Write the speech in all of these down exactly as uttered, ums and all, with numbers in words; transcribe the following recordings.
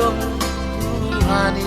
Tuhan i.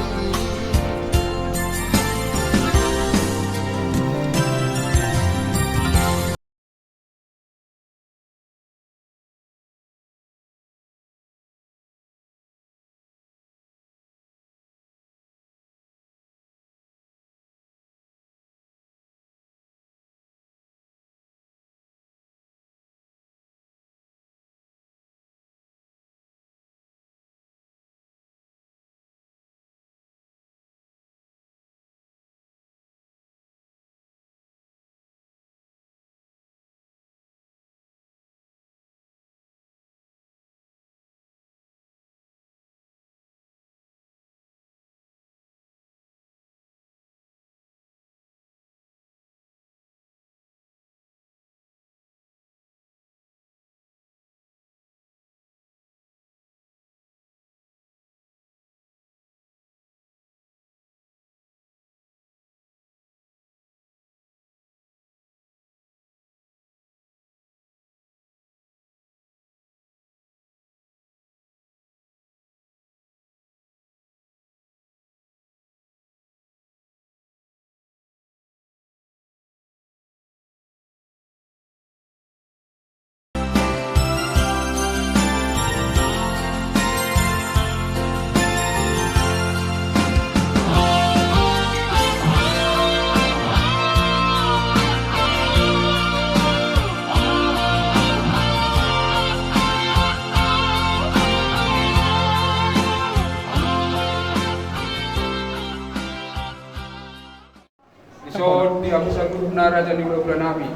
Dison di hamu saluhutna raja ni hulahula nami.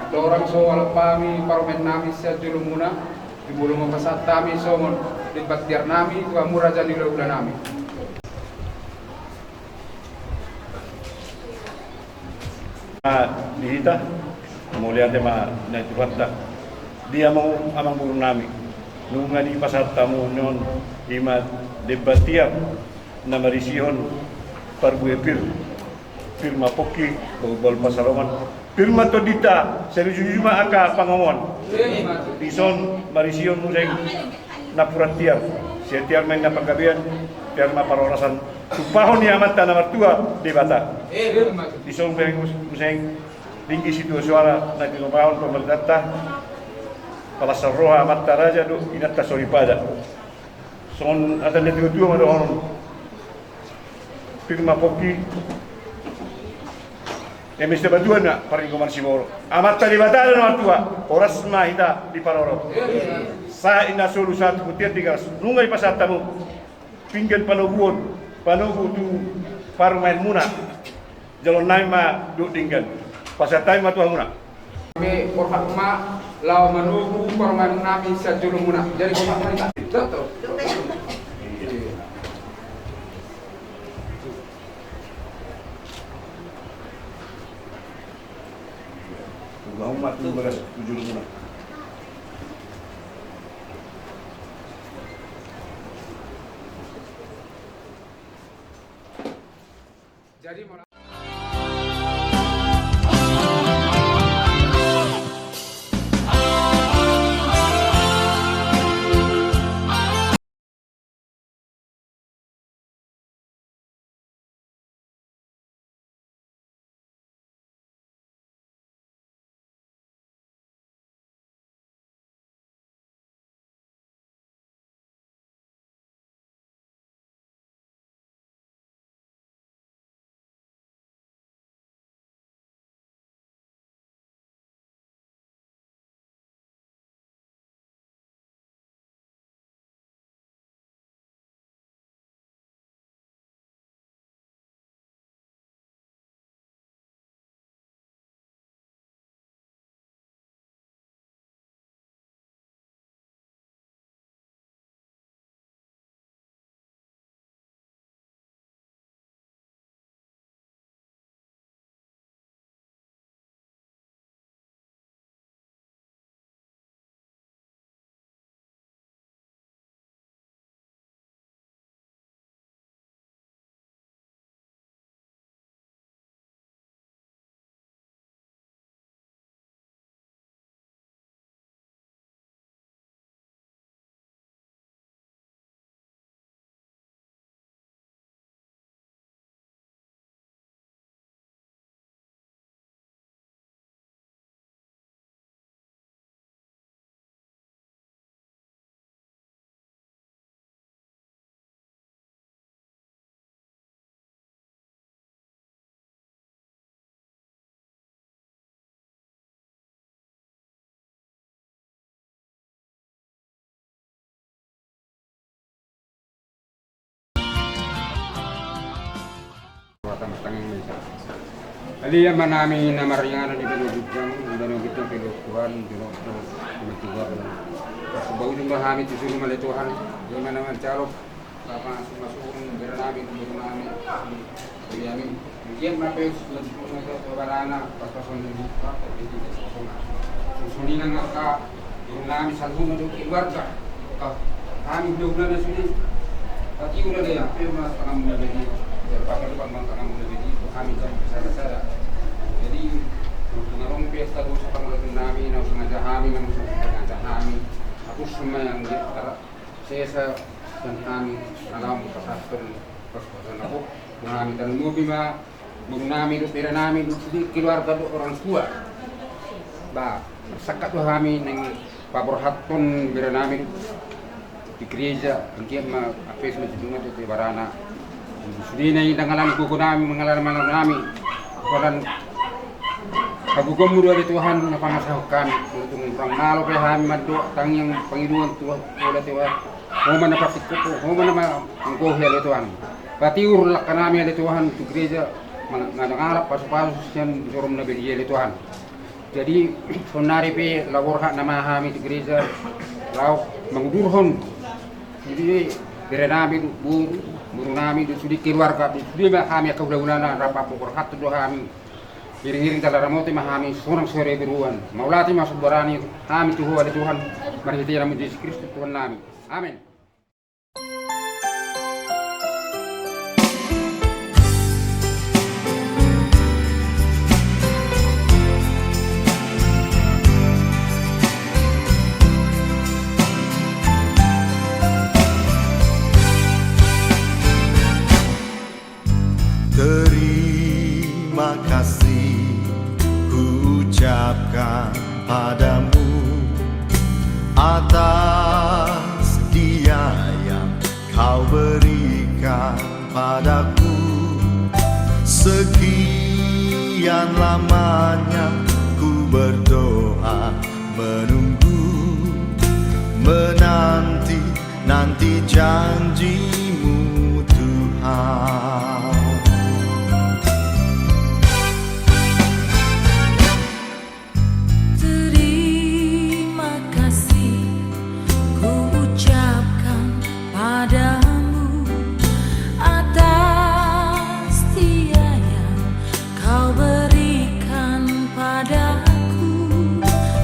Andorang so holan hami parumaen nami sian jolo muna, jumolo ma pasahat hami songon demban tiar nami tu hamu raja ni hulahula nami. Di hita, mauliate ma na Tuhanta. Di hamu amangboru nami, nunga dipasahat hamu on, i ma demban tiar na marisihon parbue pir. Pir ma pongki, bahulbahul pansalongan. Pir ma tondinta, sai ujung-ujung ma angka pangomoan. Dison marisihon muse napuran tiar. Sian tiar ma inna panggabean, tiar ma parhorasan. Tumpahon ni Amanta na martua Debata. Dison muse tingki situtu soara na tinobahon pamarentanta. Palas ni roha amanta raja dohot inanta soripada. Songon hata ni natuatua ma dohonon. Pir ma pongki, eme sitabatua na parlinggoman siborok. Amanta Debata do na martua, horas ma hita diparorot. Sahat i na solu sahat tu bontean Tigaras, nunga dipasahat hamu pinggan panoguon, panogu tu parumaenmuna. Jaloon nami ma dohot denggan. Pasahat hami ma tu hamuna. Eme borhat ma laho manogu parumaen nami sian jolo muna. Jadi borhat ma hita. Betul. Tunggu, aku mati, bagas tu jolo muna. Jadi, Tangtang mesa. Ale Amanami na maringanan di banua ginjang, di banua ginjang pe Tuhan, di banua ginjang. Parsombaon ma hami tu joloM ale Tuhan, di mana manjalo, pasu-pasu berenami, berenami. Iya, amin. Dia ma pe sudah dipenuhi ke barana, pas-pasan di, susunan angka Guru nami saluhutna dohot keluarga. Hami dohot na sude. Tapi udah deh, apa yang mas tangan muda jadi? Ya, pakai depan bang tangan muda jadi. Kami jam besar-besar. Jadi, untuk ngarong pesta dosa kamu lagi nami, nang sengaja kami, nang sengaja kami. Aku semua yang dia ter-, sesa dan kami alam pesantren, pesantren aku. Nah, minta mobil ma. Guru nami dohot bere nami dohot sude keluarga dohot orang tua. Ba, sangkap do hami naeng paborhathon bere nami dohot di gereja, anggiat ma apes ma judungan dohot barana. Sude na i ndang alani gogo nami, mangalani manang nami. Padan hagogoonMu do ale Tuhan na pamasahon hami. Molo tung hurang malo pe hami mandok tangiang pangidoan tu Ho ale Tuhan. Ho ma na parsingkop, Ho ma na ma-, manggohi ale Tuhan. Patiur langka nami ale Tuhan tu gereja, mangalap pasu-pasu sian joroM na badia ale Tuhan. Jadi, saonnari pe laho borhat nama hami tu gereja, laho mangudurhon. Jadi, bere nami dohot boru, boru nami dohot sude keluarga, dohot sude ma hami angka hula-hulana rap borhat do hami. Iring-iring tala ramoti ma hami sonang sore beruan. Mauliate ma songon barani hami tu Ho ale Tuhan, marhite Anakmu Jesus Kristus Tuhan nami. Amen. Terima kasih kuucapkan padamu atas dia yang kau berikan padaku. Sekian lamanya ku berdoa, menunggu, menanti, nanti janji-Mu, Tuhan. Terima kasih kuucapkan padamu atas dia yang kau berikan padaku.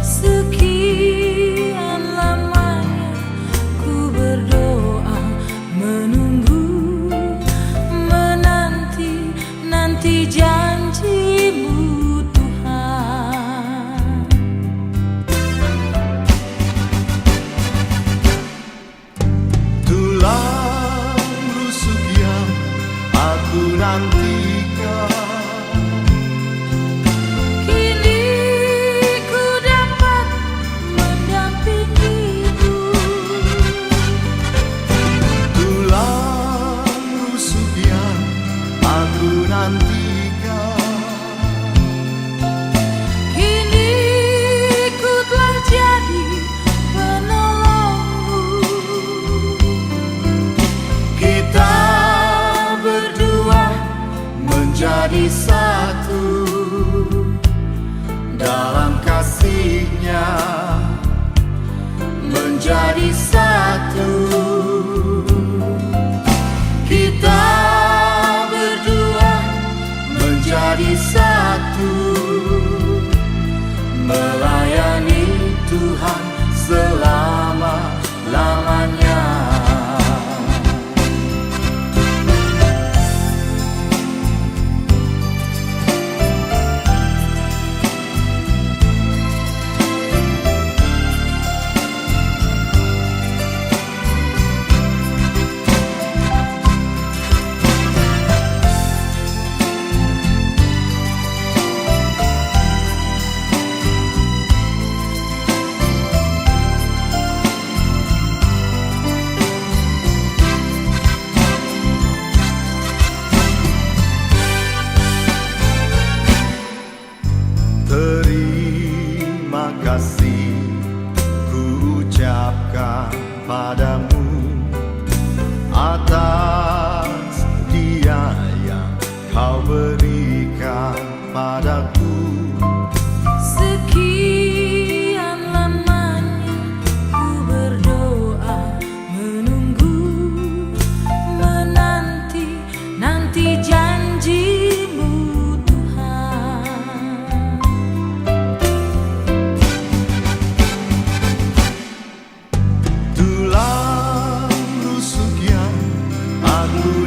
Sekian lamanya ku berdoa, men-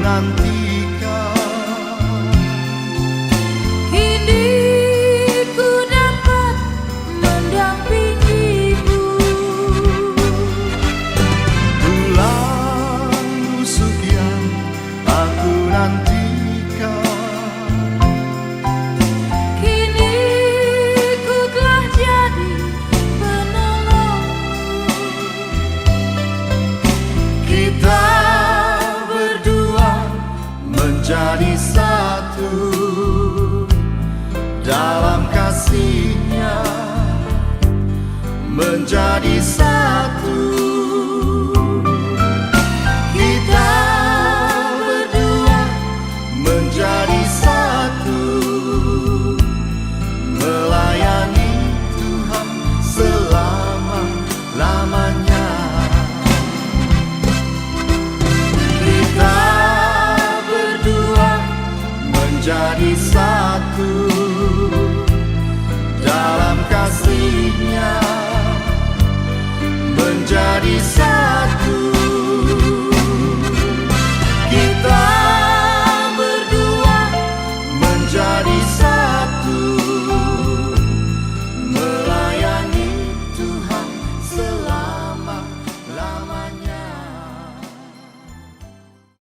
nantikan. Kini ku dapat mendampingimu. Bulan busuk yang aku nantikan. Kini ku telah jadi penolongmu. Kita berdua menjadi satu dalam kasih-Nya, menjadi satu. Kita berdua menjadi satu, melayani Tuhan selama lamanya. Kita berdua menjadi satu dalam kasih-Nya, menjadi satu. Kita berdua menjadi satu, melayani Tuhan selama lamanya.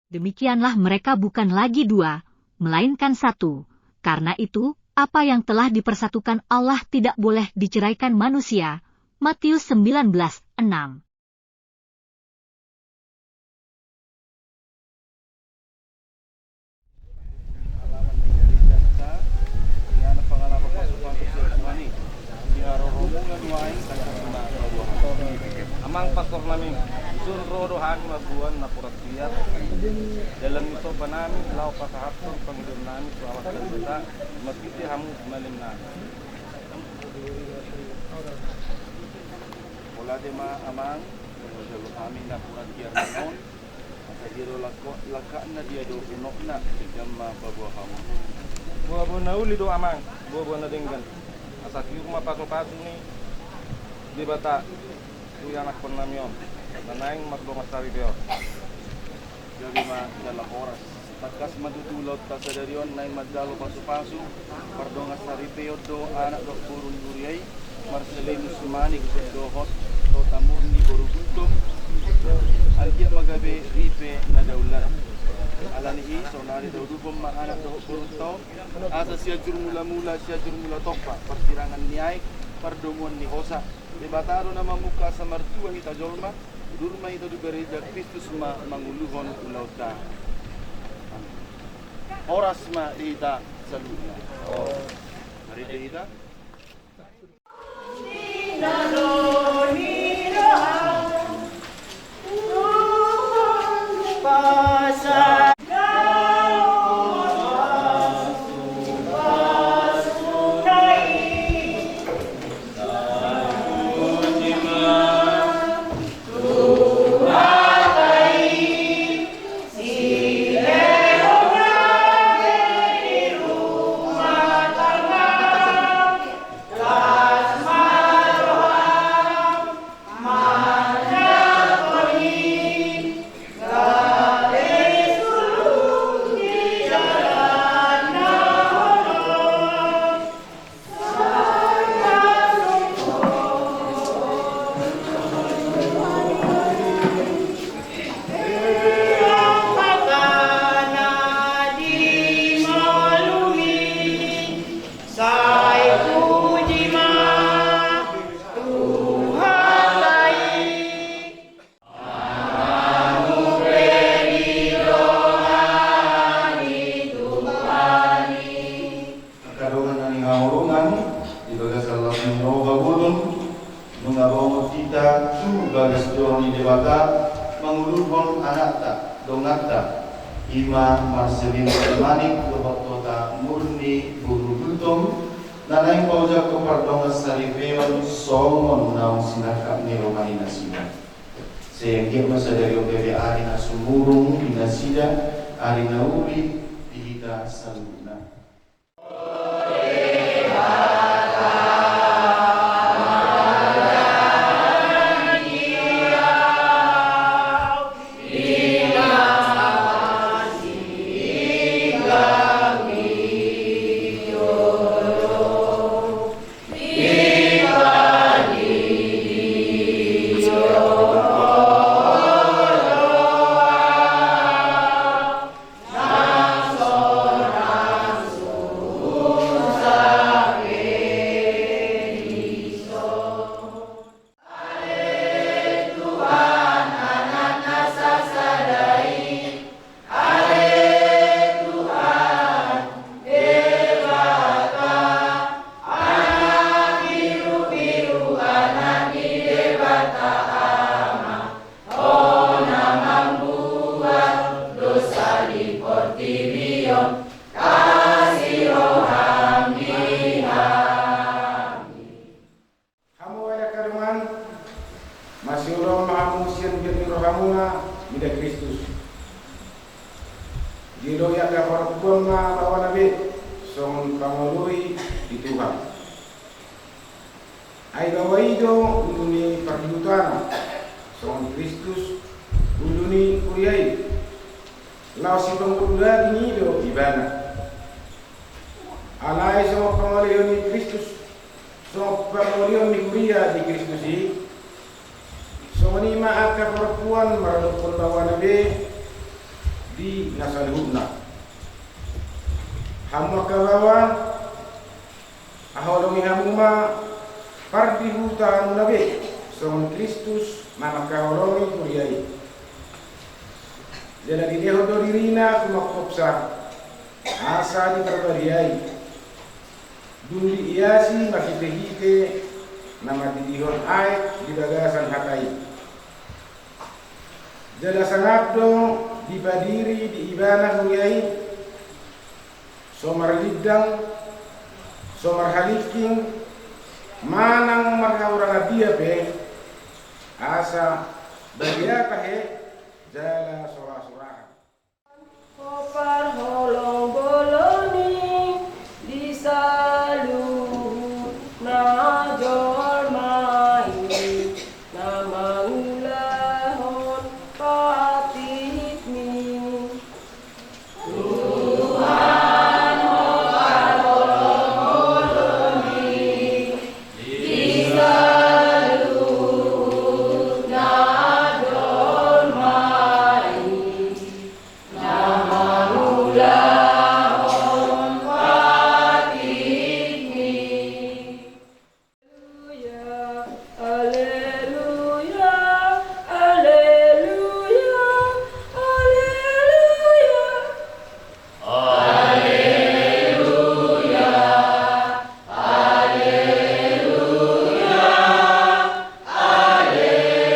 Demikianlah mereka bukan lagi dua, melainkan satu. Karena itu, apa yang telah dipersatukan Allah tidak boleh diceraikan manusia. Matius sembilan belas enam. Amang pastor nami, sun ro do hami mamboan napuran tiar. Dalan ni somba nami laho pasahathon pangidoan nami tu awas dan dosa, marhite hamu malim nami. Polate ma amang, jalo hami napuran tiar on. Asa dia do langkatna, dia do unokna, jam ma paboa hamu. Boa-boa na uli do amang, boa-boa na denggan. Asa tiur ma pasu-pasu ni Debata tu ianakhon nami on, na naeng mardongan saripeon. Gabe ma jala horas. Tangkas ma tutu ulaonta sadari on naeng manjalo pasu-pasu, pardongan saripeon do anak dohot boru ni huria i, Marselinus Manik dohot Tota Murni boru Gultom. Anggiat ma gabe ripe na dalan. Alani i saonari taudukhon ma anak dohot borunta on, asa Sianjur Mula-mula, Sianjur Mula Tompa, parsirangan ni aek, pardomuan ni hosa. Debata do na mamungka asa martua hita jolma. Udur ma hita tu gareja, Kristus ma manguluhon ulaonta. Horas ma di hita saluhutna. Mari di hita. Angka dongan na hinaholongan, di bagasan las ni roha bolon, nunga ro hita tu bagas joro ni Debata, manguluhon anakta, donganta, i ma Marselinus Manik dohot Tota Murni boru Gultom, na naeng paojakhon pardongan saripeon songon naung sinangkap ni roha ni nasida. Sai anggiat ma sadari on gabe ari na sumurung di nasida, ari na uli di hita saluhutna. Kasi roham di hami. Hamu angka dongan, masioloi ma hamu sian biar ni rohamuna mida Kristus. Dioloi angka parompuan ma baoa na be songon pangoloi di Tuhan. Ai baoa i do ulu ni pardihutana, songon Kristus ulu ni kuria i. Laos sipangolu daging i do ibana. Alai songon pangoloi ni Kristus, songon pangoloi ni kuria di Kristus i, songon i ma angka parompuan maradophon baoana be di na saluhutna. Hamu angka baoa, haholongi hamu ma pardihutamuna be songon Kristus na mangkaholongi kuria i. Jala dilehon do dirina tu mangkopsa asa diparbadiai. Dung diiasi marhitehite na mandidihon aek di bagasan hata i. Jala sangap do dipadiri di ibana huria i, so marlindang, so marhalingking, manang marhahurangan dia pe, asa badia tahe jala sorasorahan. Ho parholong bolon i di saluhut na jolma i, na mangulahon patikmi. Tuhan, ho parholong bolon i di saluhut na jolma i, na mangulahon patikmi. Aleluya, aleluya, aleluya, aleluya. Aleluya, aleluya,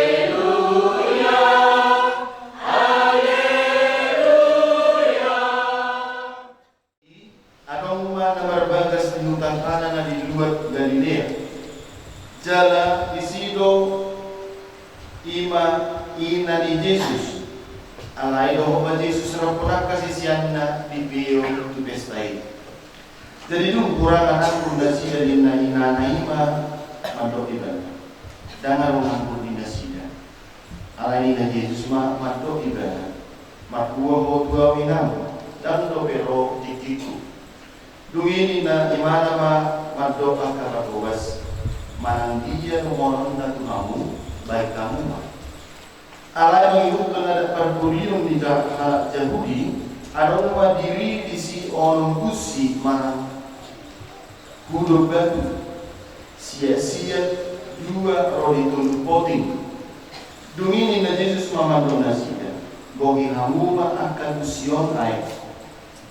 aleluya, aleluya. Adong ma na marbagas di huta Kana na di luat Galilea. Jala disi do i ma ina ni Jesus. Alai dohot ma Jesus rap angka siseanna dipio tu pesta i. Jadi dung hurangan anggur nasida di inanana i ma mandok ibana, ndang adong anggur di nasida. Alai nina Jesus ma mandok ibana, marhua ho tu ahu inang, ndang dope ro tingkingku. Dung i nina imana ma mandok angka parhobas, manang dia dohononna tu hamu, baen hamu ma. Alai mangihuthon adat parporion ni halak Jahudi, adong ma diri disi onom gunsi manang hudon batu, siaksiak dua ro di tolu poting. Dung i nina Jesus ma mandok nasida, bohi hamu ma angka gunsi on aek.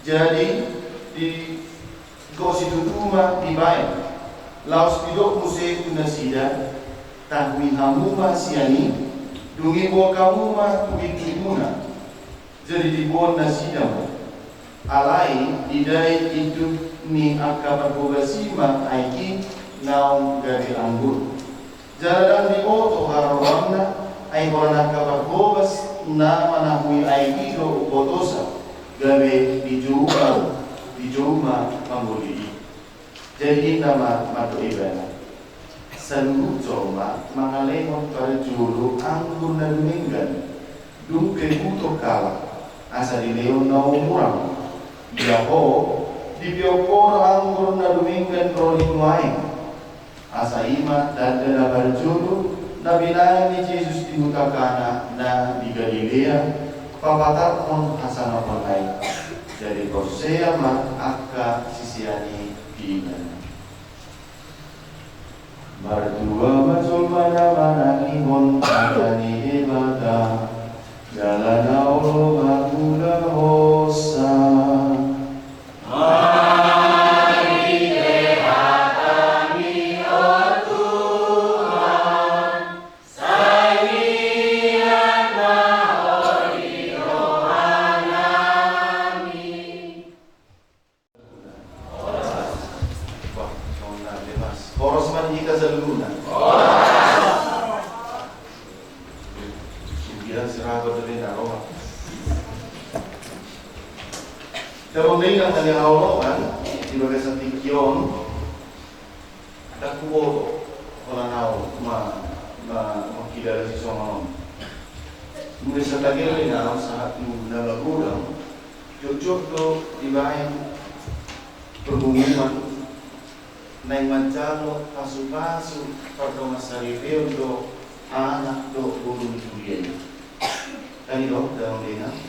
Jadi di gok situtu ma dibaen. Laos didok muse tu nasida, tahui hamu ma sian i, dung i boan hamu ma tu intuinmuna. Jadi diboan nasida ma. Alai didai intup ni angka parhobas i ma aek i naung gabe anggur. Jala ndang diboto haroroanna, ai holan angka parhobas na manahui aek i do umbotosa, gabe dijou ma, dijou ma panggoli i. Jadi ninna ma mandok ibana, saluhut jolma mangalehon parjolo anggur na dumenggan, dung pe butuh halak, asa dilehon na umurang. Ia ho, dipeop ho do anggur na dumenggan ro di nuaeng. Asa i ma tanda na parjolo na binaen ni Jesus di huta Kana na di Galilea, papataruhon hasangapon aek. Jadi porsea ma angka sisean i di ibana. Martua ma jolma na manangihon hata ni Debata, jala na olo mangulahonsa. Marhite hatami, o Tuhan, sai mian ma Ho di rohanami. Damang dainang na hinaholongan, di bagasan tingki on, ndang huboto holan ahu ma, ma, mangkilala sisongon on. Mula satangkil ni na sahat tu na magodang, jotjot do dibaen pengumuman naeng manjalo pasupasu pardongansaripeon do anak dohot boru ni huria i. Kan i do, damang dainang?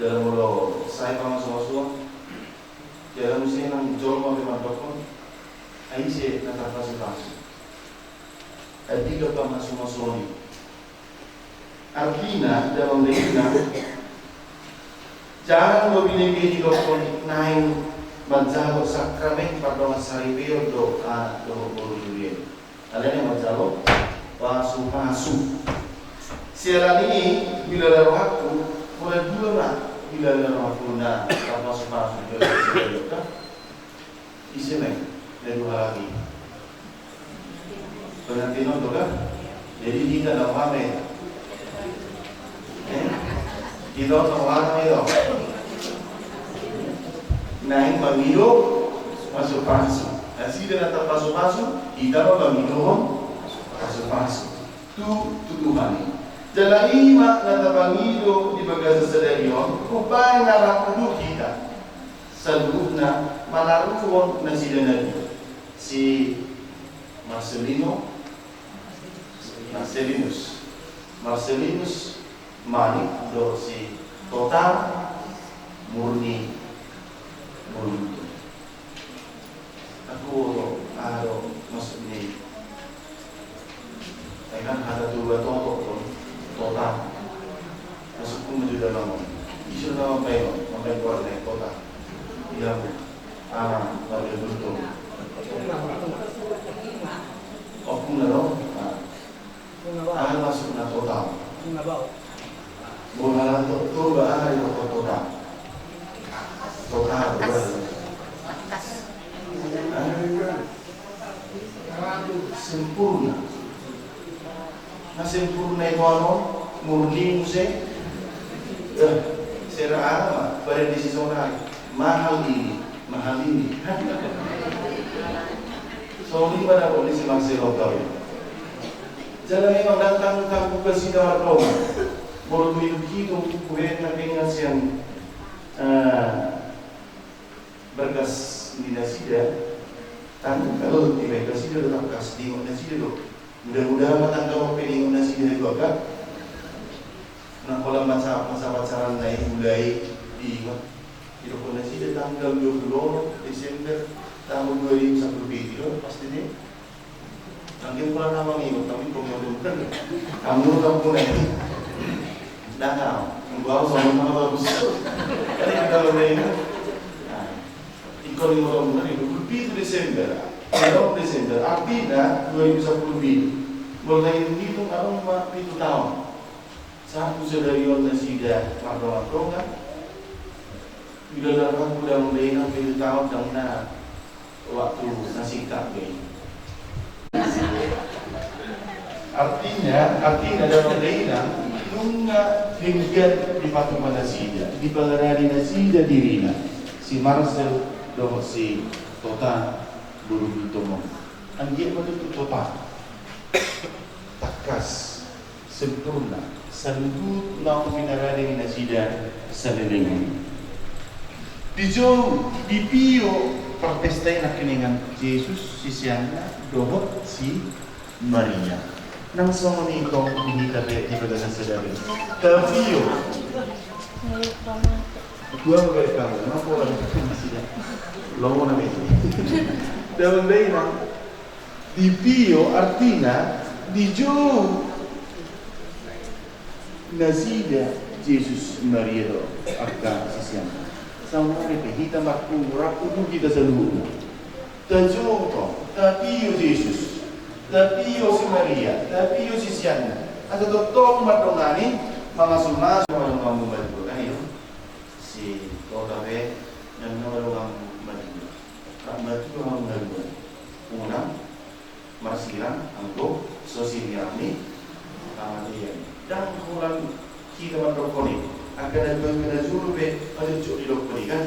Jala molo sai pamasumasuon, jala muse nang jolma pe mandokkon, ai ise na tarpasupasu? Ai didok pamasumasuon i. Artina, damang dainang, jarang do binege didokkon naeng manjalo sakramen pardongansaripeon do anak dohot boru ni huria i. Alai naeng manjalo pasupasu. Siala ni i, huilala rohangku, pola dua ma huilala rohangku na tarpasupasu. Ise ma i na dua halak i? Pengantin on do kan? Jadi hita na roha ma i. Eh? Hita on na roha ma i do. Naeng mangido pasupasu. Nasida na tarpasupasu, hita ma mangidohon pasupasu tu, tu Tuhan i. Jala i ma na tapangido di bagasan sadari on, umbahen na rap hita saluhutna manaruhon nasida na dua, si Marcelino, Marcelinus, Marcelinus Manik dohot si Tota Murni Murni. Aku do, aha do maksud ni, ai kan hata Toba totok do, tota. Maksudku ma jo damang on. Ise na mambaen on, mambaen goarna i, tota? Ia, anak marga Gultom. Ompungna do? Nah. Aha maksudna tota? Molo halak Toba, aha didokkon tota? Tota, tota. Sempurna. Na sempurna i, anu, murni muse. Eh, sera aha ma, badan di sisonari. Mahal ini, mahal ini. Songon i ma na didok ni si Marcelo Gaul. Jala memang ndang tanggung-tanggung nasida mardongan. Molo tu iluki tu huhut na pengen sian, eh, berkas ni nasida, tanggung, kalau dibaen nasida do tangkas, diingot nasida do. Mudah-mudahan ma tangkas on pe diingot nasida do, kan? Nang holan masa, masa pacaran na i, mulai diingot. Didokkon nasida tanggal dua puluh onom Desember tahun dua ribu sampulu pitu do, pasti dei. Anggiat pola na mangido, tapi kau mau dongker. Kamu tak puna ini. Nah, kau, nunggu aku sama sama bagus. Kan kita udah ini. Nah, ikon lima tahun benar itu, dua puluh pitu Desember. Dua puluh Desember, artina dua ribu sampulu pitu. Mulai hitung, anu ma, pitu tahun. Sahat tu sadari on nasida mardongan-dongan. Bila dapat mudah-mudahan pitu tahun, dang na waktu na singkat be. Artina, artina damang dainang, nunga denggan dipatupa nasida, dipangaradi nasida dirina, si Marcel dohot si Tota boru Gultom on. Anggiat ma tutu tota, tangkas, sempurna saluhut naung pinarade ni nasida saleleng on. Dijou, dipio parpesta i nangkiningan Jesus, siseanna dohot si Maria. Nang songon i tong di hita pe di bagasan sadari. Tapio. Dua ma baen hamu, nang pola nasida. Lomo nama i. Damang dainang. Dipio artina dijou nasida Jesus, Maria dohot angka siseanna. Saonari pe hita marpungu, rap tu hita saluhutna. Tajou tong, tapio Jesus, tapio si Maria, tapio siseanna. Asa tongtong mandongani, mangasumasu, mandongani, mandongani. Si Tota pe, nang mandongani. Rap matua hamu na dua. Unang marsilang anggo so sinirang ni hamatean. Ndang holan hita mandokkon i. Angka na dua, angka na jolo pe Aduh, cuk, di dokter i kan.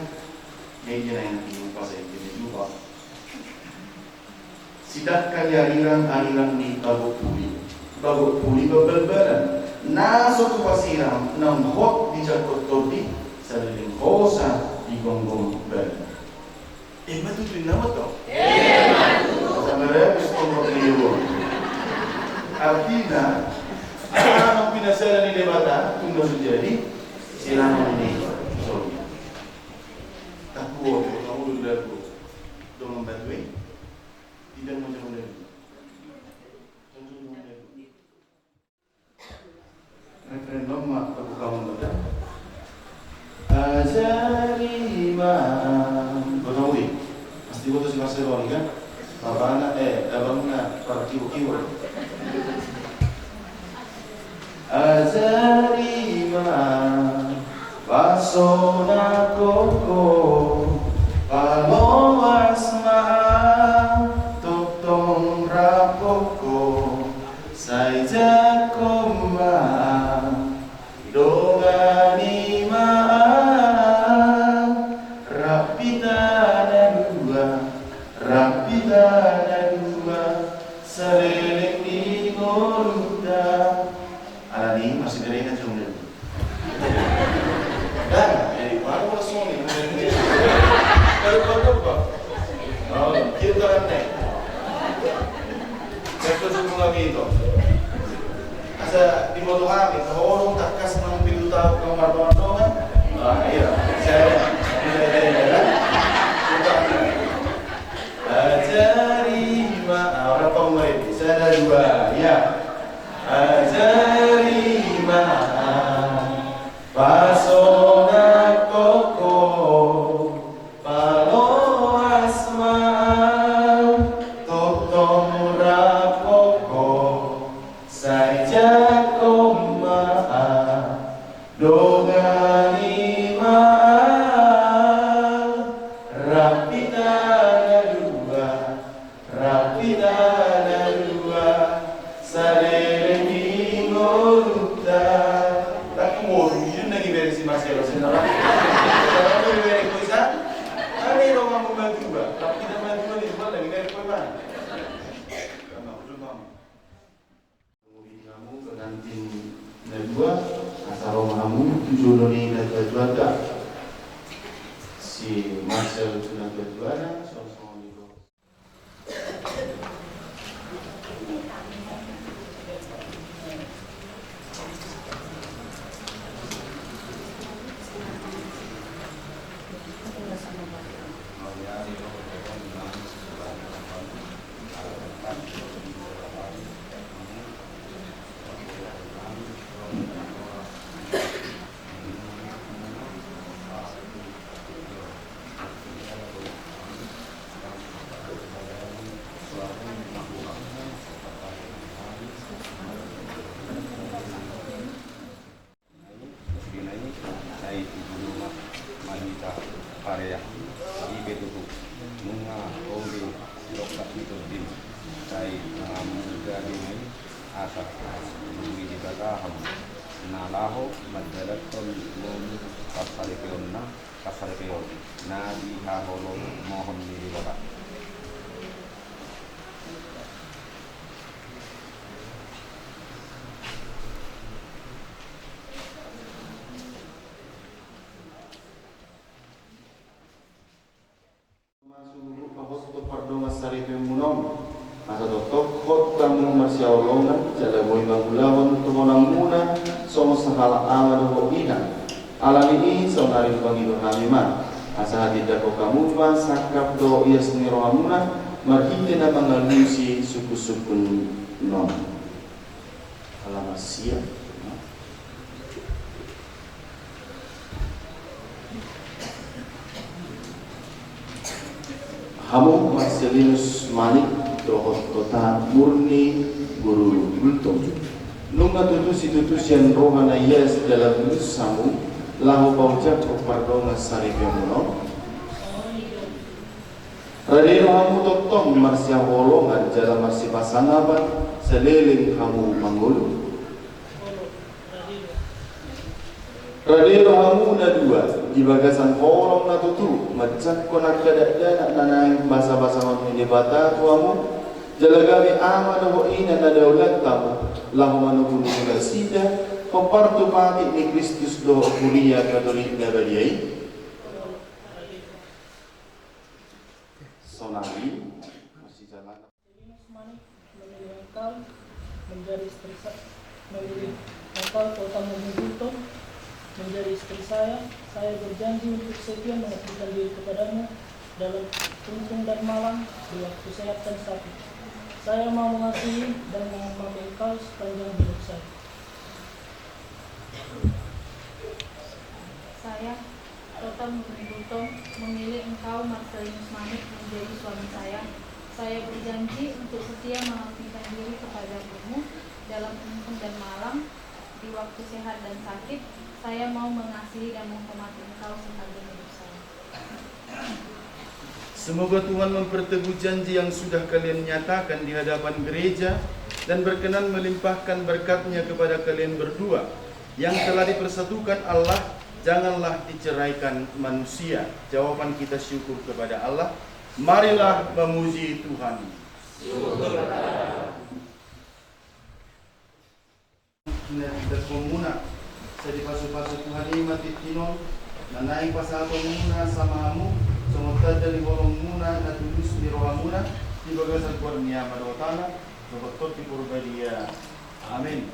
Media na enak di pasai, jadi lupa. Sidangkan ni arirang, arirang ni bagok puli. Bagok puli balbalbalan. Na so tupa sirang, naung hot dijangkon tondi, saleleng hosa di gonggong bali. Ima tutu inna ma to. Sabar ya, pistol buat dia. Artina, anak pinasala ni Debata, tunggal sujadi, silaman ni sorga. Takuo, takuo dulu dagu. Dong membantu, eh? Tidak mau jauh dari. Referendum ma, terbuka untuk ya. Ajari ma. Gotong uli. Pasti gotong si Marcelo ni kan? Bapakna, eh, abangna, para kibo-kibo. Ajari ma. Basona koko. Paloas ma. Tongtong rap koko. Sai jangkon ma, dongani ma, rap hita na dua, rap hita na dua, saleleng ni ngolunta. Alani, masih berengan jong. Dah, eh, baru gua soni, baru gua lupa. Oh, kita kan nih. Kita suruh lagi itu. Asa diboto hami, holong tangkas nang pitu taon kamar doang-doang. Ah, iya. Saya, iya, iya, iya, kan? Bukan. Ajari ma, ah, orang tahu mulai. Saya ada dua, ya. Ajari ma, basona koko, paloas ma, tongtong rap koko, sai jangkon ma, dongani ma, rap hita na dua, rap hita na dua, saleleng ni ngolunta. Tapi ngolu, dia lagi beres si Marcelo, sendal. Sendal lagi beres, bisa? Ada yang mau maju, Pak? Tapi kita maju nih, semua lagi beres, Pak. Sama, belum, Pak. Hamu pengantin na dua, asa ro ma hamu tu jolo ni natuatuanta. Si Marcel tu natuatuana, songon i do. Nai, musubi nai, sai tujolo ma, ma hita parean. Ipe tutu, nunga ongge lokka ni tondin, sai mangamu gabe nai, asa muli hita tahan. Na laho mandalankon ngolu parsaripeonna, parsaripeon na di haholomon ni Debata. Masuk pahot tu pardongan saripeonmuna on. Asa tongtong hot hamu marsihaholongan, jala boi mangulahon tu honangmuna songon sahalak ama dohot ina. Alani i saonari hupangido hami ma, asa hatindangkon hamu ma sangkap dohot ias ni rohamuna, marhite na mangalusi sungkunsungkun on. Halaman sia. Hamu Marcellinus Manik dohot Tota Murni Guru Gultom. Nunga tutu situtu sian roha na ias jala bulus hamu laho paujak pardongan saripeonmuna on. Rade do hamu tongtong marsihaholongan jala marsipasangapan saleleng hamu mangolu. Rade do hamu na dua, Di bagasan holong na tutu, manjangkon angka dakdanak na naeng basabasahon ni Debata tu hamu, jala gabe ama dohot ina na daulat hamu, laho manungkun nasida hombar tu patik ni Kristus dohot Kuria Katolik na badia i. Sonari, masih jalan. Marselinus Manik memilih engkau menjadi istri sa-, memilih engkau, Kota Murni Gultom, menjadi istri saya. Saya berjanji untuk setia mengabdikan diri kepadamu dalam untung dan malang, di waktu sehat dan sakit. Saya mau mengasihi dan menghormati engkau sepanjang hidup saya. Saya, Kota Murni Gultom, memilih engkau, Marselinus Manik, menjadi suami saya. Saya berjanji untuk setia mengabdikan diri kepadamu dalam untung dan malang, di waktu sehat dan sakit. Saya mau mengasihi dan menghormati engkau sepanjang hidup saya. Semoga Tuhan memperteguh janji yang sudah kalian nyatakan di hadapan gereja dan berkenan melimpahkan berkat-Nya kepada kalian berdua. Yang telah dipersatukan Allah, janganlah diceraikan manusia. Jawaban kita syukur kepada Allah. Marilah memuji Tuhan. Syukur kepada Allah. Na didakhonmuna, sai dipasupasu Tuhan i ma tintin on, na naeng pasahatonmuna sama hamu, songon tanda ni holongmuna na tulus ni rohamuna, di bagasan goar ni Ama dohot Anak dohot Tondi Porbadia. Amin.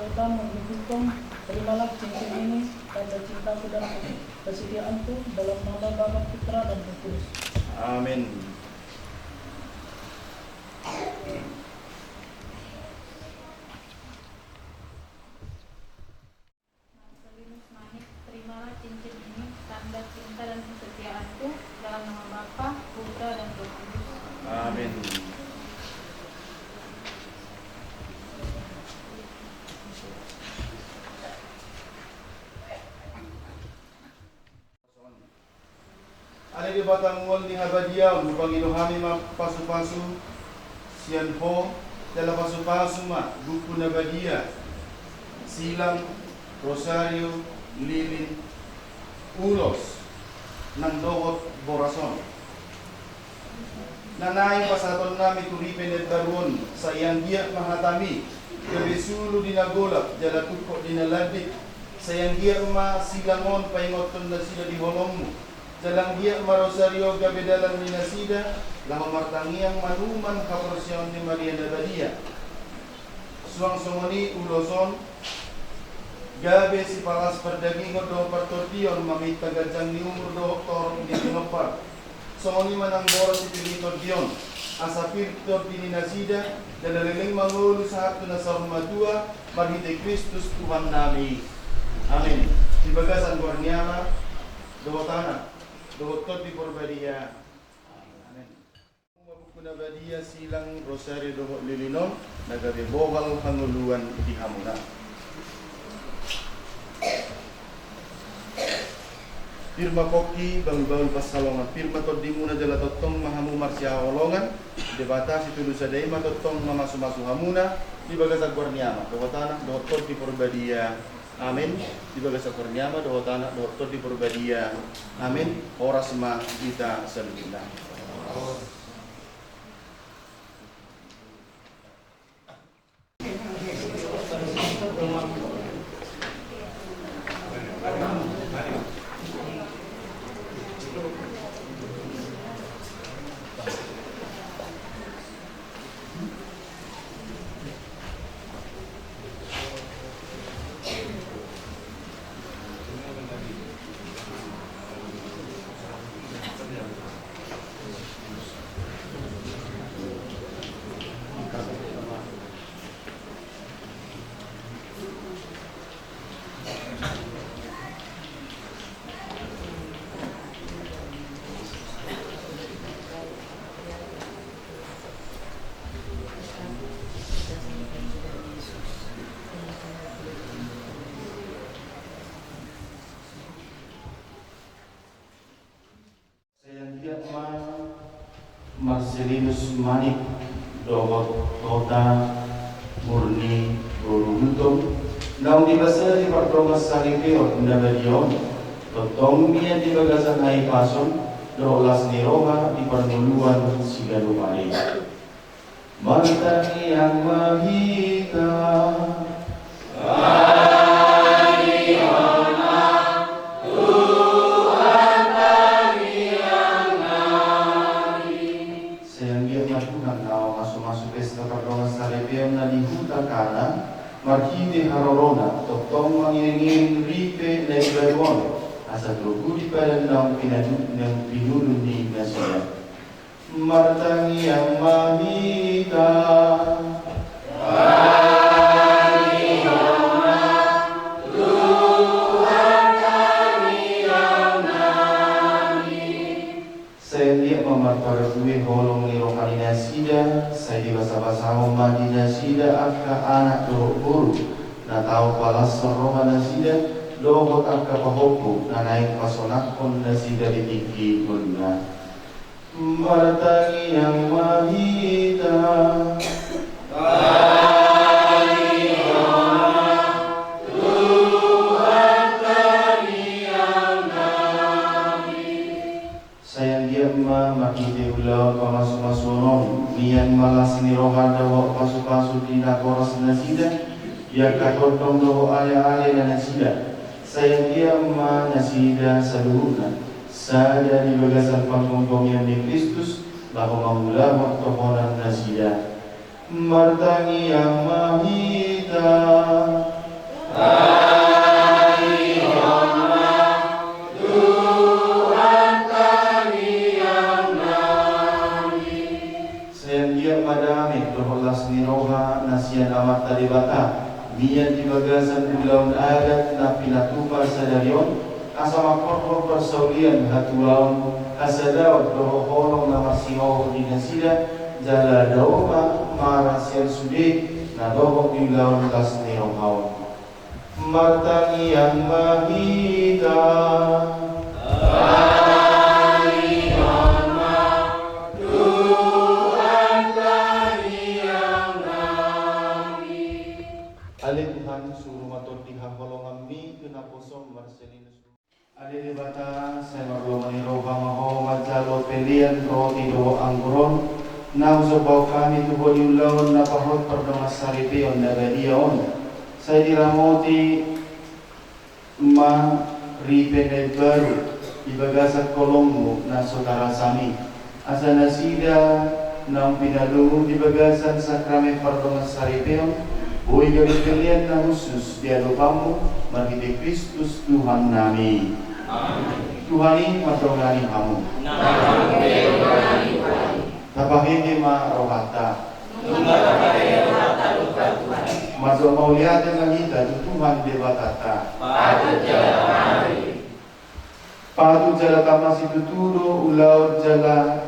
Kota Murni Gultom, terimalah cincin ini, tanda cintaku dan kesetiaanku, dalam nama Bapa, Putra, dan Roh Kudus. Amin. Marselinus Manik, terimalah cincin ini, tanda cinta dan kesetiaanku, dalam nama Bapa, Putra, dan Roh Kudus. Amin. Ale Debata mual ni habadiaon, hupangido hami ma pasupasu sian Ho, jala pasupasu ma buku na badia, silang, rosario, lilin, ulos, nang dohot boras on. Na naeng pasahatonnami tu ripe na imbaru on, sai anggiat ma hatami gabe sulu di na golap jala tungkot di na landit. Sai anggiat ma silang on paingothon nasida di holongmu, jala anggiat ma rosario gabe dalan ni nasida laho martangiang manuman haporseaon ni Maria na badia. Suang songon i ulos on, gabe sipalas pardagingon dohot partondion, maminta ganjang ni umur dohot torop ni pinompar. Songon i ma nang boras sipir ni tondion, asa pir tondi ni nasida, jala leleng mangolu sahat tu na saur matua, marhite Kristus Tuhannami. Amin. Di bagasan goar ni Ama, dohot Anak, dohot Tondi Porbadia. Amin. Buku na badia, silang, rosario dohot lilin on, na gabe bohal hangoluan di hamuna. Pir ma pongki, bahulbahul pansalongan, pir ma tondimuna jala tongtong ma hamu marsihaholongan. Debata situtu sada i ma tongtong mamasumasu hamuna, di bagasan goar ni Ama, dohot Anak, dohot Tondi Porbadia. Amin. Di bagasan goar ni Ama, dohot Anak, dohot Tondi Porbadia. Amin. Horas ma hita saluhutna. Marselinus Manik dohot Tota Murni boru Gultom, naung dipasada di pardongansaripeon na badia on, tongtong mian di bagasan hahipason dohot las ni roha di parngoluan siganup ari. Martangiang ma hita. Sai anggiat ma Tuhan na mamasumasu pesta pardongansaripeon na di huta Kana, marhite harorona, tongtong mangiringiring ripe na imbaru on, asa togu di padan naung pinadu-, naung pinudun ni nasida. Martangiang ma hita. Sai anggiat ma marparbue holong ni roha ni nasida, sai dibasabasahon ma di nasida angka anak dohot boru, na tau palas roha nasida, dohot angka pahompu na naeng pasonanghon nasida di tingki ngoluna. Martangiang ma hita. Sai anggiat ma marhite ulaon pamasumasuon on, mian ma las ni roha dohot pasupasu di naporas nasida, di angka tondong dohot aleale na nasida. Sai anggiat ma nasida saluhutna sada di bagasan panggomgomion ni Kristus, laho mangulahon tohonan nasida. Martangiang ma hita. Sai anggiat ma dame dohot las ni roha na sian Amanta Debata, mian di bagasan ulaon adat na pinatupa sadari on, asa mangkorhon parsaulian, hatuaon, hasadaon dohot holong na marsihohot di nasida, jala dao ma marasian sude na dohot di ulaon las ni roha on. Martangiang ma hita. Ale Tuhan, suru ma tondi haholonganMi tu naposoM Marselinus. Ale Debata, sai marlomo ni roha ma Ho manjalo pelean roti dohot anggur on, na husombahon hami tu Ho di ulaon na pahot pardongansaripeon na badia on. Sai diramoti ma ripe na imbaru di bagasan holongMu na so tarasam i. Asa nasida naung pinalungun di bagasan sakramen pardongansaripeon, boi gabe pelean na hushus di adopanMu, marhite Kristus Tuhannami. Amen. Tuhan i mandongani hamu. Amen. Tapahehe ma rohanta. Mandok mauliate ma hita tu Tuhan Debatanta. Patut jala tama situtu do ulaon jala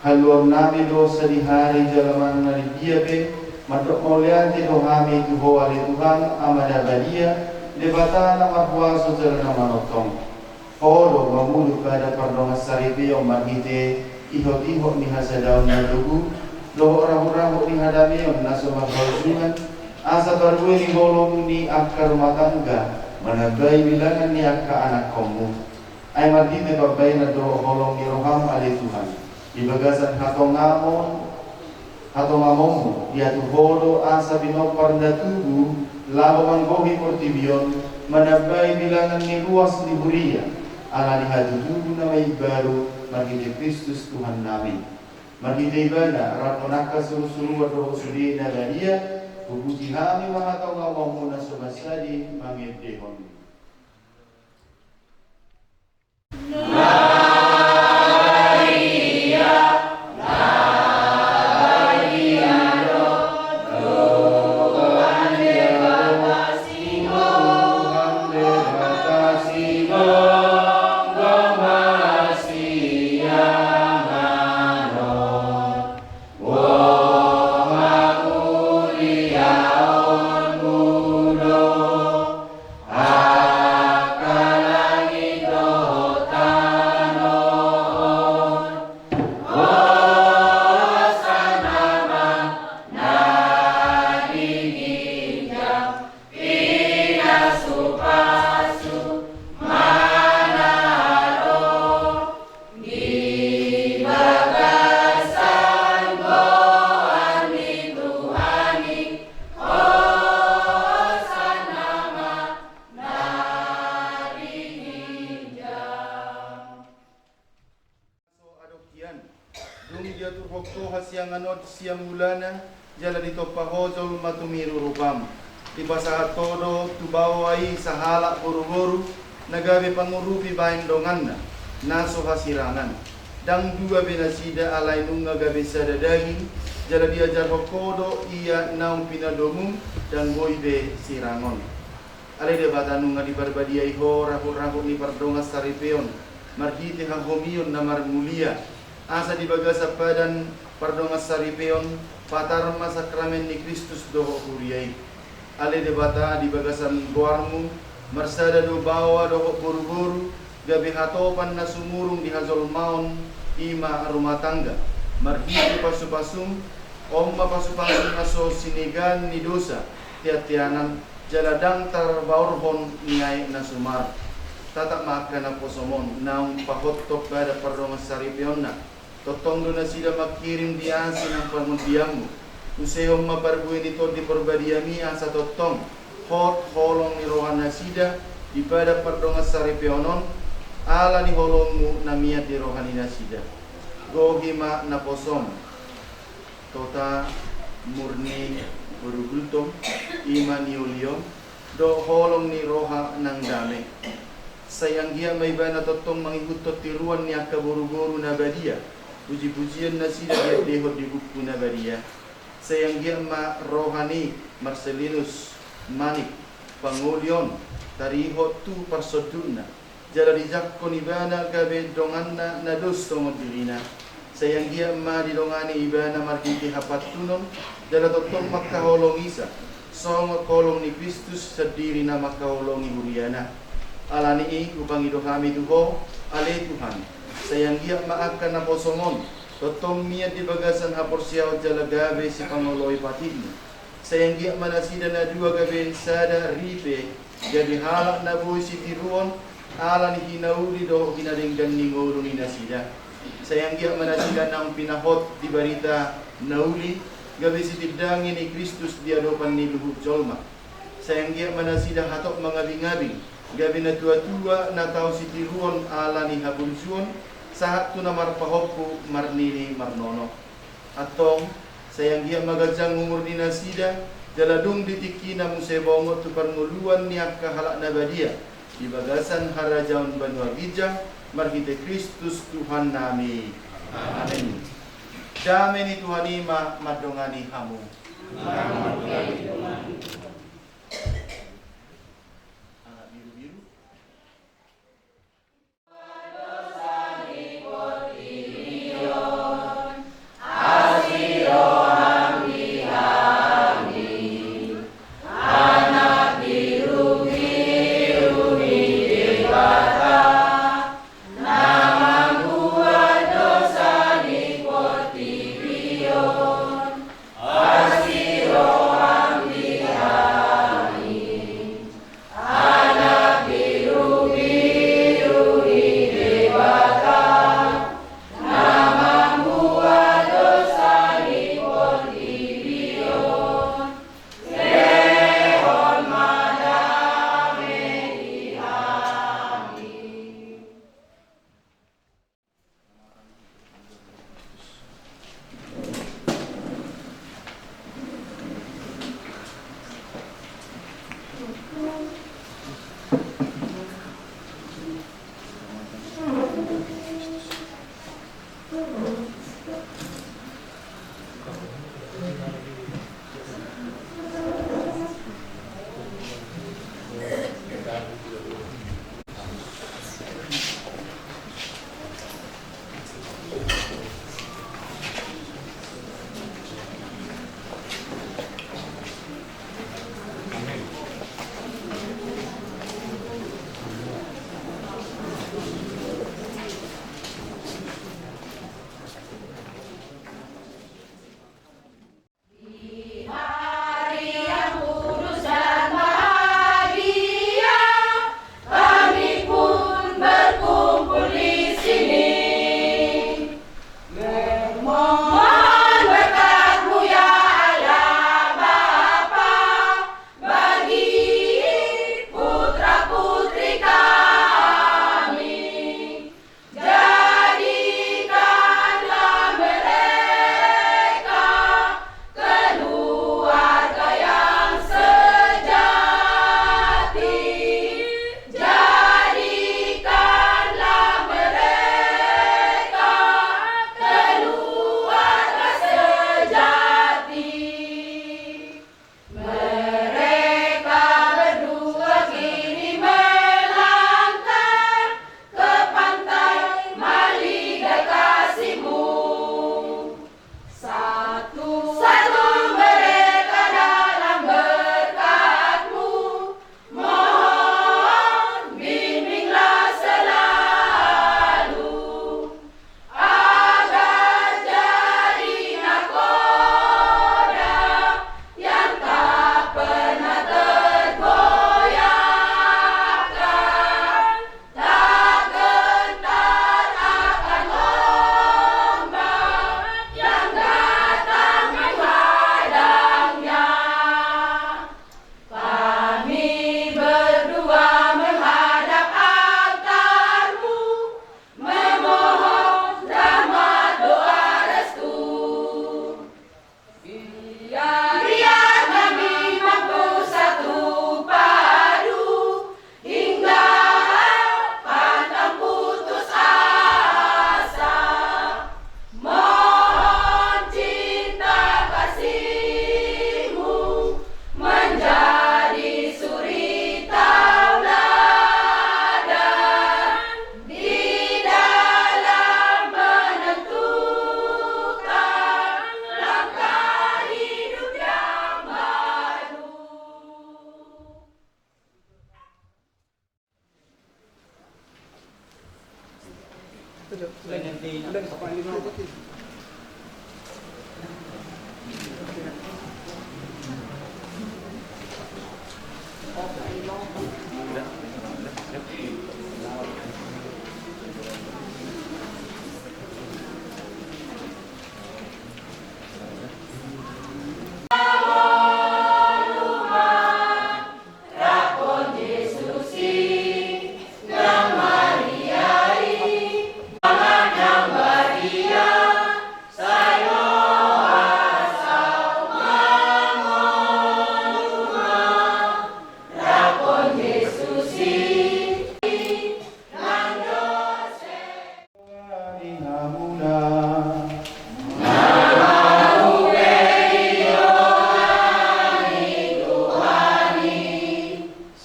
haluaonnami do sadihari jala manang na di dia pe, mandok mauliate do hami tu Ho ale Tuhan, Ama na badia, Debata na marhuaso jala na manongtong. Ho do mamulut badan pardongansaripeon marhite ihotihot ni hasadaon na togu, dohot rahurahur ni hadameon na so marhaunjunan, asa parbue ni holong ni angka rumah tangga, manambai bilangan ni angka anakkonmu. Ai marhite pambahenan dohot holong ni roham ale Tuhan, di bagasan hatongamon, hatongamonmu, diatu Ho do asa pinompar na tubu laho manggohi portibi on, manambai bilangan ni ruas ni huria, ala ni hatutubu na imbaru, marhite Kristus Tuhannami. Marhite Ibana, rap dohot angka surusuruan dohot sude na badia, hupuji hami ma hatongamonmu na so mansadi mangendehon. Diatur ho hasiangan on sian mulana, jala ditompa ho jolma tumiru rupam. Dipasahat ho do tu baoa i sahalak boruboru, na gabe pangurupi baen donganna, na so hasirangan. Ndang dua be nasida alai nunga gabe sada daging, jala diajarhon ho do ia naung pinadomum, ndang boi be sirangon. Ale Debata, nunga diparbadiai ho rahut-rahut ni pardongan saripeon, marhite hahomion na marmulia, asa di bagasan padan pardongan saripeon, patar ma sakramen ni Kristus dohot huria i. Ale Debata, di bagasan goarmu, marsada do baoa dohot boruboru, gabe hatopan na sumurung di hajolmaon, i ma rumah tangga. Marhite pasupasum, on ma pasupasu na so sinegaan ni dosa, teanteanan, jala ndang tarbaorhon ni aek na sumar. Tatap ma angka naposom on, naung pahothon padan pardongan saripeonna. Tongtong do nasida mangkirim di asi nang pangondianmu. Usehon ma parbue ni Tondi Parbadiami asa tongtong hot holong ni rohanasida di padan pardongan saripeon on, ala ni holongmu na mian di roha ni nasida. Gohi ma naposom, tota, murni, boru Gultom, i ma niolion, dohot holong ni roha nang dame. Sai anggiat ma ibana tongtong mangihuthon tiruan ni angka boruboru na badia, pujipujian nasida diandehon di buku na badia. Sai anggiat ma roha ni Marcellinus Manik, pangoli on, tarihot tu parsondukna, jala dijangkon ibana gabe donganna na dos songon dirina. Sai anggiat ma didongani ibana marhite hapantunon, jala tongtong mangkaholongisa, songon holong ni Kristus sandiri na mangkaholongi huriana. Ala ni i hupangido hami tu ho, ale Tuhan, sai anggiat ma angka naposom on, tongtong mian di bagasan haporseaon jala gabe sipangoloi patikmu. Sai anggiat ma nasida na dua gabe sada ripe, gabe halak na boi sitiruon, ala ni hinauli dohot hinadenggan ni ngolu ni nasida. Sai anggiat ma nasida naung pinahot di barita na uli, gabe sitindangi ni Kristus di adopan ni luhut jolma. Sai anggiat ma nasida hatop mangabingabing, gabe natuatua na tau sitiruon ala ni haburjuon, sahat tu na marpahompu marnini marnono. Antong, sai anggiat ma ganjang umur ni nasida, jala dung di tingkina muse bongot tu parngoluan ni angka halak na badia, di bagasan harajaon banua ginjang, marhite Kristus Tuhannami. Amen. Dame ni Tuhan i ma mandongani hamu. Anak biru-biru.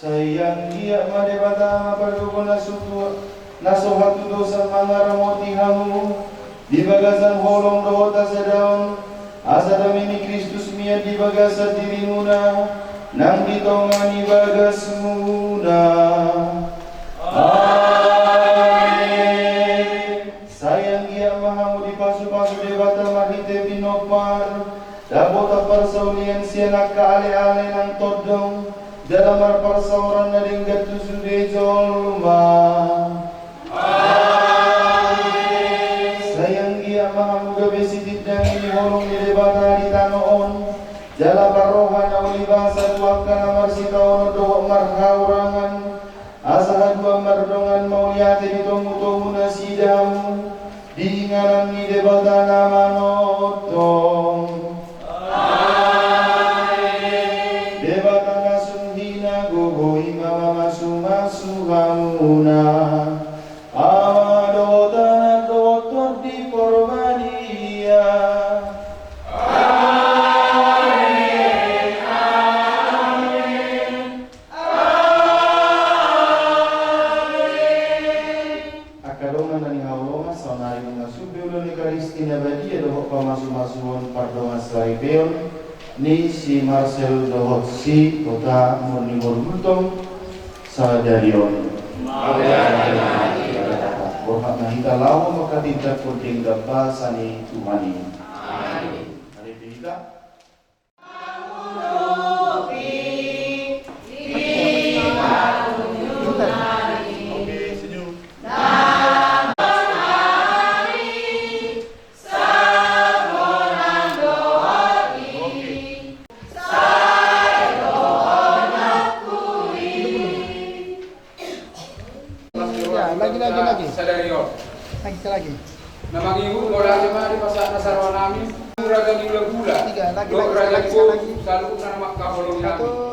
Sai anggiat ma Debata Ama pargogo na so tu, na so hatudosan mangaramoti hamu di bagasan holong dohot hasadaon, asa dame ni Kristus mian di bagasan dirimuna nang di tonga ni bagasmuna. Amen. Sai anggiat ma hamu dipasupasu Debata marhite pinompar, dapotan parsaulian sian angka aleale nang tondong, jala marparsaoran na denggan tu sude jolma. Amen. Sai anggiat ma hamu gabe sitindangi ni holong ni Debata di tano on, jala parroha na uli basa tu angka na marsitaonon dohot marhahurangan, asa haduan mardongan mauliate di tomutomu nasida hamu di inganan ni Debata na manongtong. Amen. Debata na sun hinagogo i ma mamasumasu hamuna, Ama dohot Anak dohot Tondi Porbadia. Amen. Amen. Angka dongan na hinaholongan, saonari nunga sumbe ulaon Ekaristi na badia dohot pamasumasuon pardongan saripeon ni si Marcel dohot si Kota Murni Morgultom sadari on. Borhat ma hita laho manghatindanghon denggan basa ni Tuhan i. Amen. Ari hita. Ya, lagi, lagi, lagi. Sadari on. Lagi, lagi. Na mangihut mauliate ma di pasahat na saroha nami, raja ni hulahula. Tiga, lagi, dohot lagi, raja ni boru, lagi. Saluhutna na mangkaholongi nami. Satu.